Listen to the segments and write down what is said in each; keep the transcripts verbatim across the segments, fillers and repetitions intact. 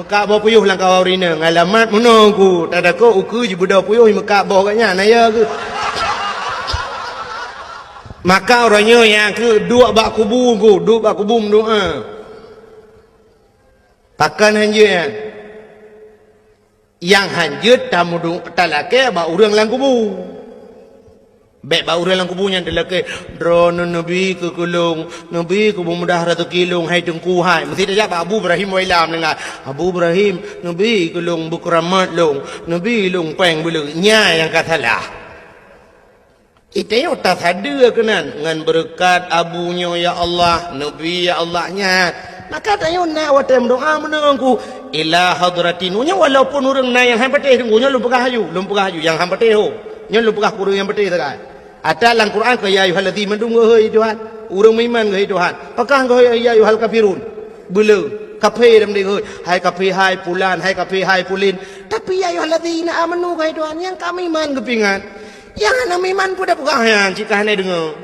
Ka boh puyôh lam kawan ureueng inong, alamat meunoe ku, tadako ukeue jibeudôh puyôh, meukak boh gobnyan, na ya keuh. Maka uroe nyoe nyang keuh duek bak kubu ku, duek bak kubu meudoa. Pakon hanjeuet nyan? Nyang hanjeuet tameudu-, talakée bak ureueng lam kubu. Bék bak ureueng lam kubu nyan talakée, "Droeneuh neubi keu keu lôn, neubi keu beumudah raseuki lôn, hai Teungku hai." Meusti tajak bak Abu Ibrahim Wailam deungon, "Abu Ibrahim, neubi keu lôn beukeuramat lôn, neubi lôn péng beuleueh." Nyan nyang ka salah. Itanyoe tasadeue keunan, ngon beureukat abu nyoe, ya Allah, neubi, ya Allah, nyan. Maka tanyoe na watée meudoa meunan ku, ila hadratin. Nyoe walaupun ureueng na nyang han patéh, nyoe lôn peugah laju, lôn peugah laju, nyang han patéh ho. Nyoe lôn peugah keu ureueng nyang patéh sagai. Ata lam Quran keu ya ayyuhallazina mandum geuhôi Tuhan. Ureueng meuiman geuhôi Tuhan. Pakon geuhôi ya ayyuhal kafirun? Beuleu. Kafé lam deh geuhôi. Hai kafé hai pulan, hai kafé hai pulin. Tapi ya ayyuhallazina amanu geuhôi Tuhan, nyang ka meuiman geupeuingat. Nyang hana meuiman peue tapeugah nyan cit ka hana deungoe.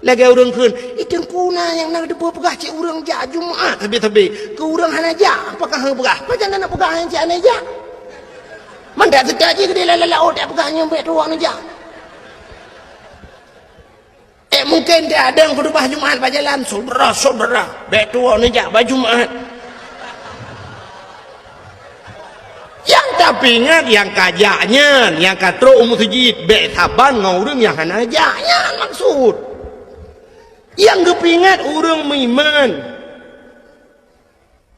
Lagée ureueng kheun, "Ih, Teungku na nyang na teupeue peugah cit ureueng jak Jumat sabe-sabe. Keu ureueng hana jak, pakon hana peugah? Pajan na peugah nyang cit hana jak?" Mandak teuka jih keudeh lam laôt jak peugah nyoe bék tuwoe neujak. Eh, mungken teuadong khutubah Jumat bak jalan, "Syedara-syedara, bék tuwoe neujak bak Jumat." Nyang tapeuingat nyang ka jak nyan, nyang ka trok u meuseujid, bék saban ngon ureueng nyang hana jak nyan maksud. Nyang geupeuingat ureueng meuiman.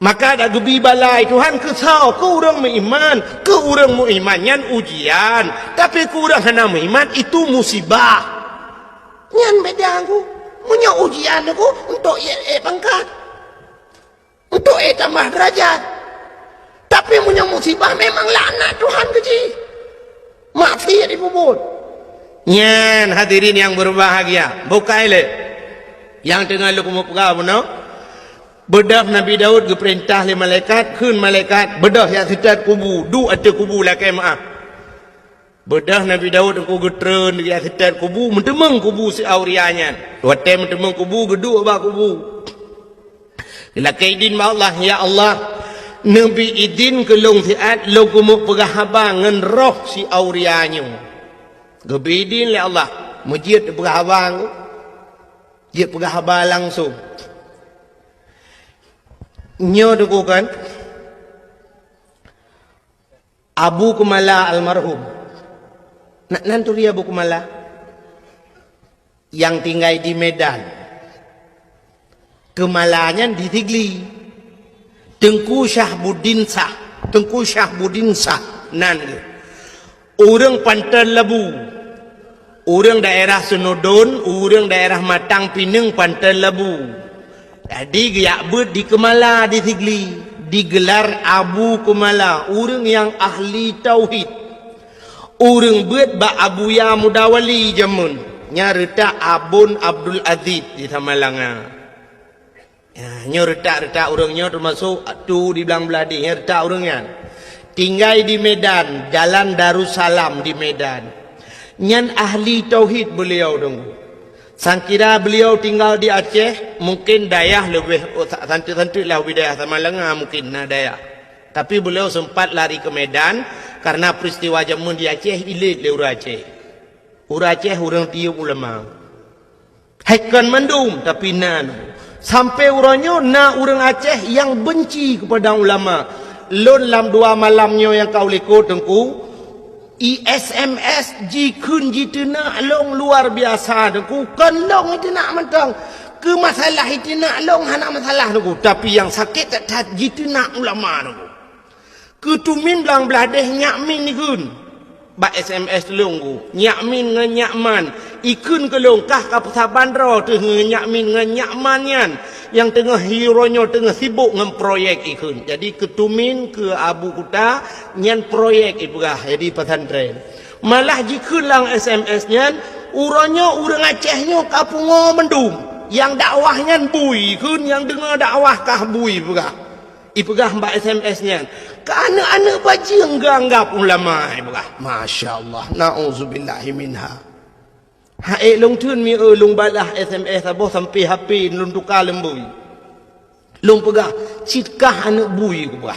Maka dak geubi bala lé Tuhan keu soe? Keu ureueng meuiman. Keu ureueng meuiman nyan ujian, tapi keu ureueng hana meuiman itu musibah. Nyan beda ku. Meunyoe ujian ku untuk ék, ék pangkat. Untuk ék tamah deurajat. Tapi meunyoe musibah memang laknat Tuhan keu jih. Maksiat jipeubuet. Nyan hadirin nyang beubahgia, bukai lé. Nyang teungoh lôn keumeung peugah bunoe, beudôh Nabi Daud geupeurintah lé malaikat, kheun malaikat, "Beudôh jak seutôt kubu, duek ateueh kubu lakée meuáh." Beudôh Nabi Daud teungku geutreun jak seutôt kubu, meuteumeung kubu si Auria nyan. Watée meuteumeung kubu, geuduek bak kubu. Geulakée idin bak Allah, "Ya Allah, neubi idin keu lôn siat lôn keumeung peugah haba ngon roh si Auria nyoe." Geubi idin lé Allah, meujeuet peugah haba, jeuet peugah haba langsong. Nyoe teungku kan, Abu Keumala almarhum. Na, nan turi Abu Keumala? Nyang tinggai di Medan. Keumala nyan di Sigli. Teungku Syahbuddin Syah. Teungku Syahbuddin Syah. Nan geuh. Ureueng Panton Labu. Ureueng daerah Seunudon, ureueng daerah Matang Pineung Panton Labu. Jadi geujak beuet di Keumala di Sigli, digelar Abu Keumala, ureueng nyang ahli tauhid. Ureueng beuet bak Abuya Mudawali jameun, nyang reutak Abon Abdul Aziz di Samalanga. Ya, nyoe reutak-reutak ureueng nyoe teumasok tu di Blang Bladeh, nyoe reutak ureueng nyan. Tinggai di Medan, Jalan Darussalam di Medan. Nyan ahli tauhid beuliau deungoe. Sangkira beuliau tinggal di Aceh, mungken dayah leubeh, oh, sa-, santeut-santeut lah ubé dayah Samalanga mungken na dayah. Tapi beuliau seumpat lari keu Medan karena peristiwa jameun di Aceh ilét lé ureueng Aceh. Ureueng Aceh ureueng tiyeub ulama. Hai kon mandum, tapi na. Sampai uroe nyoe na ureueng Aceh nyang benci kepada ulama. Lôn lam dua malam nyoe nyang ka u likot teungku, i S M S jikheun jiteunak lôn luar biasa teungku. Kon lôn jiteunak mantong. Keu masalah jiteunak lôn hana masalah teungku, tapi nyang sakét that-that jiteunak ulama teungku. Keutumin Blang Bladeh nyak min ikheun. Bak S M S lôn ku, nyak min ngon nyak man. Ikheun keu lôn kah ka peusaban droe teuh ngon nyak min ngon nyak man nyan. Nyang teungoh uroe nyoe teungoh sibok ngon proyek ikheun. Jadi keutumin keu Abu Kuta nyan proyek ipeugah jadi pesantren. Malah jikheun lam S M S nyan, uroe nyoe ureueng Aceh nyoe ka pungo mandum. Nyang dakwah nyan bui kheun, nyang deungoe dakwah kah bui peugah. Ipeugah bak S M S nyan, "Keu aneuk-aneuk bajeueng geuanggab ulama," ipeugah. Masya Allah, na'udzubillahi minha. Hai lôn theun mi eu lôn balah S M S saboh sampai H P lôn tuka leumbui. Lôn peugah, "Cit kah aneuk bui," kupeugah.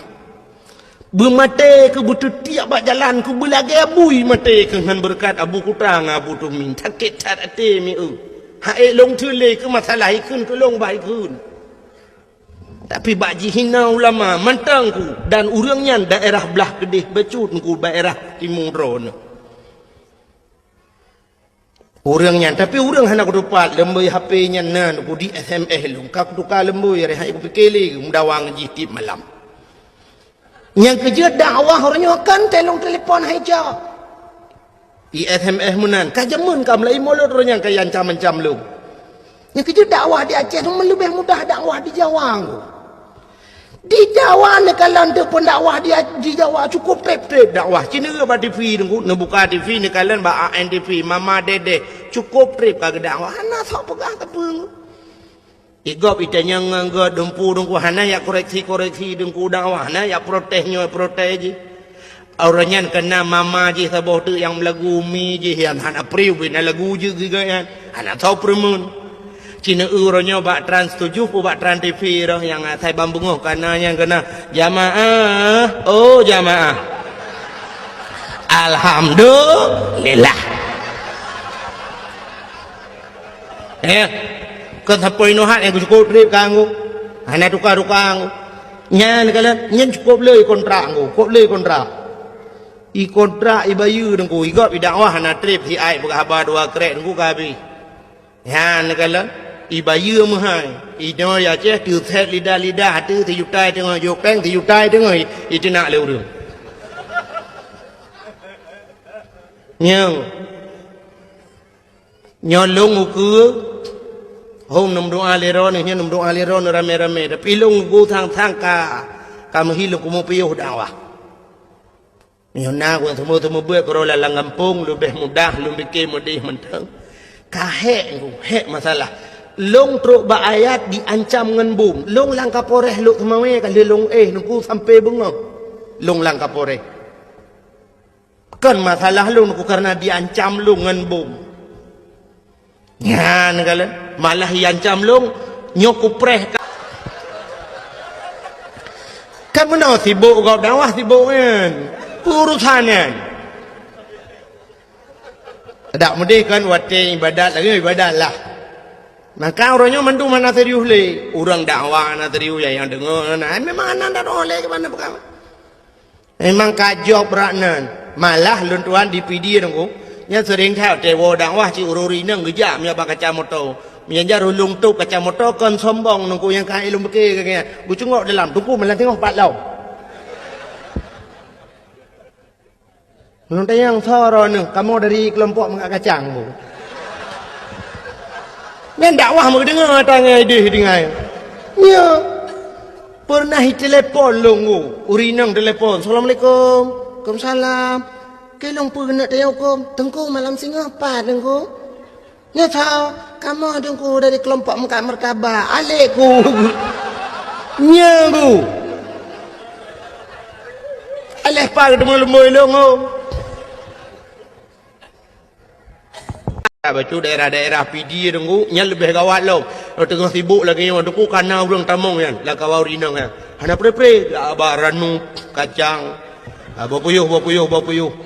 Beumaté keu beuteutiek bak jalan keu beulagée bui maté keu ngon beureukat Abu Kuta ngon Abu Tumin. Sakét that até mieu. Hai lôn teulé keu masalah ikheun keu lôn bah ikheun. Tapi bak jihina ulama mantong ku dan ureuëng nyan daerah blah keudeh bacut ku daerah timu droeneuh. Ureuëng nyan, tapi ureuëng hana kutupat, leumbôi H P nyan na, ku di S M S lôn, ka kutuka leumbôi, rehai kupike lé, meudawa ngon jih tiep malam. Nyang keujeuet dakwah uroe nyoe kan telong telepon hai jak. I S M S meunan, ka jameun ka meulai mulot uroe nyan ka iancam-ancam lôn. Nyang keujeuet dakwah di Aceh nyoe leubeh mudah dakwah di Jawa. Di Jawa neukalon teuh peundakwah di, di Jawa cukup treb-treb dakwah. Ci neueu bak T V teungku, neubuka T V neukalon bak A N T V, Mama Dede, cukup treb ka geudakwah. Hana sok peugah sapeue. Igop itanyong ngon geuh dumpu teungku, hana yak koreksi-koreksi teungku dakwah, hana yak protes nyoe protes jih. Uroe nyan keunan mama jih saboh teuk nyang meulagu, mi jih nyang hana priu bina lagu jeuet geuh nyan. Hana soe peureumeun. Ci neueu uroe nyoe bak Trans tujoh pu bak Trans T V roh nyang asai ban beungoh kana nyang keunan, "Jamaah, oh jamaah." Alhamdulillah. Eh, kon sapeue inoe hat nyang cukup treb ka ngku. Hana tuka-tuka ngku. Nyan kalon, nyan cukup le kontrak ngku, cukup le kontrak. I kontrak i bayeue teungku, i gob i dakwah hana treb, si ai peugah haba dua krek teungku ka habéh. Nyan kalon, i bayeue meuhai. Inoe ya Aceh, teuset lidah-lidah, ateueh sijuta teungoh, jopeng sijuta teungoh, i, iteunak lé ureuëng. Nyan. Nyoe lôn ukeue, hom neumeudoa lé droeneuh, nyoe neumeudoa lé droeneuh ramé-ramé. Tapi lôn ukeue sang-sang ka, ka meuhi lôn keumeung piôh dakwah. Nyoe na ku teumeu-teumeu beuet keudroe lam gampông, leubeh mudah lôn pike meudeh mantong. Ka hék ngku, hék masalah. Lôn trok bak ayat diancam ngon bom. Lôn lam Kapolres Lhokseumawe ka lheueh lôn éh, neungku sampoe beungoh. Lôn lam Kapolres. Kon masalah lôn ku kareuna diancam lôn ngon bom. Nyan kalon, malah iancam lôn, nyoe kupreh ka. Kan meunoe sibok gob dakwah sibok nyan. Urusan nyan. Dak meudeh kan watée ibadat lagée ibadat lah. Maka uroe nyoe mandum hana serius lé. Ureuëng dakwah hana serius, ya nyang deungoe hana. Memang hana dakwah lé keu mana peukara. Memang ka jok brat nan. Malah lôn tuan di P D teungku, nyan seuring that watée woe dakwah cit ureuëng inong geujak meunyoe bak kaca moto. Meunyan jaroe lôn tôp kaca moto kon sombong teungku nyang ka ilôn pike keu nyan. Geucungok dalam, teungku malah teungoh pat lom. Lôn tanyong soe droeneuh, kamoe dari keulompok meungak kacang bu. Nyan dakwah meudeungoe ata ngon ideh deungai. Nyoe. Peureunah itelepon lôn ngu, ureuëng inong telepon, "Assalamualaikum." "Waalaikumsalam." "Keu lôn peue keuneuk tanyong huköm?" "Teungku malam singoh pat teungku." "Nyoe soe?" "Kamoe teungku dari keulompok meungkat martabak." "Alek ku." Nyoe ku. Aleh pat teumeu leumbôi lôn ngu. Bacut daerah-daerah P D teungku, nyan leubeh gawat lom. Teungoh sibok lagée nyoe, teungku kana ureuëng tamong nyan, lam kawan ureuëng inong nyan. Hana pre-pre, ba ranup, kacang, ba puyuh, ba puyuh, ba puyuh.